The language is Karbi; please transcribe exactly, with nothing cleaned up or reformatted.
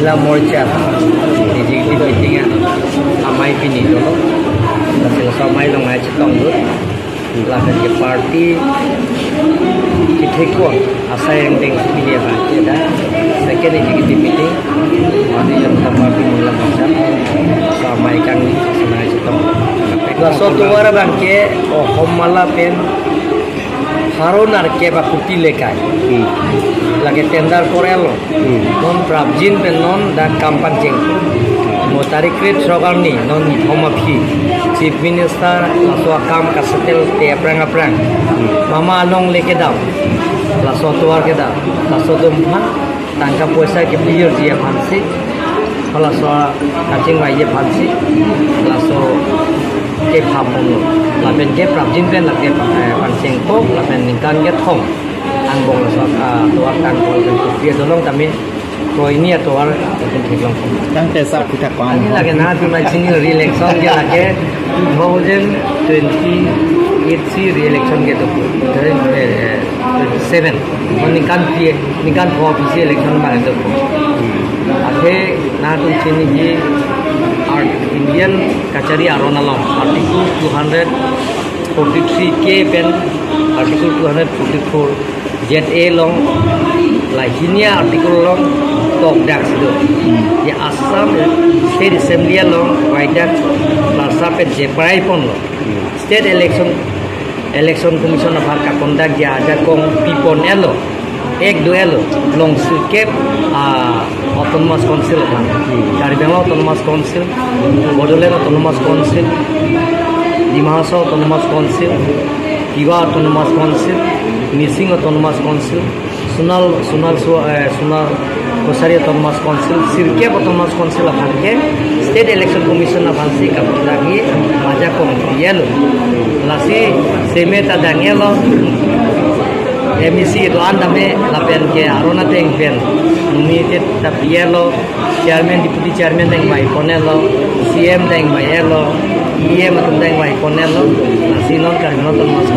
La Morcha executive meeting a amei pini dolo. Laso amei along nangchetongdun. Lapen ke party kethekpon asai angdeng pini abang ke dak second executive meeting Bharatiya Janata Party Mahila Morcha. Laso amei kangni, laso nangchetong. Laso tovar abang ke Ohom Mala pen pharo nerkep akuti lekai. Hmm. Lake tender korelo. Hmm. Non prapjin pen non dak kam pangcheng. Mo tarik krethrok arni non nithom aphi Chief Minister laso akam kasettle te aphrang aphrang. Hmm. Mama along le kedam. Laso tovar kedam. Laso atum aphan tangka poisa kepajirji aphansi, halaso kachingvaiji aphansi, laso kepha ponlo. Lapen ke prapjin pen lake pa-, eh, pangchengpo, lapen ningkan kethom angbong laso, ah, tovar tangpo lapen kopi adolong tame kroini atovar lapen theklong. Tangte sap kita kwan. Ani lake nangtum chini re-election ke lake two thousand twenty-eight si re-election kedo. Dari, eh, seven. Ningkan phi, ningkan pho aphi si election mare do. Athe nangtum chiniji art Indian kachari aron along Article two hundred forty-three K pen Article two hundred forty-four Z A along, lahini article along tokdak si do. Hmm. Ya Assam State Assembly along waidak lasa pen jepai ponlo. Hmm. State election, Election Commission aphan kaconduct ji ajakong pipon-etlo, ek do-etlo, long sirkep, ah, Autonomous Council aphan. Hmm. Karbi Anglong Autonomous Council, Bodoland Autonomous Council, Dima Hasao Autonomous Council, Tiwa Autonomous Council, Mising Autonomous Council, Sonal, Sonal Sua-, eh, Sonal Kachari Autonomous Council, sirkep Autonomous Council aphan ke State Election Commission aphansi kaconduct ji ajakong pi-etlo. Lasi seme ta dang-etlo, M A C do-an tame lapen ke aron ateng pen nominated ta pi-etlo, chairman, deputy chairman ta ingvai pon-etlo, C M ta ingvai-etlo, E M atum ta ingvai pon-etlo, lasi non Karbi Anglong Autonomous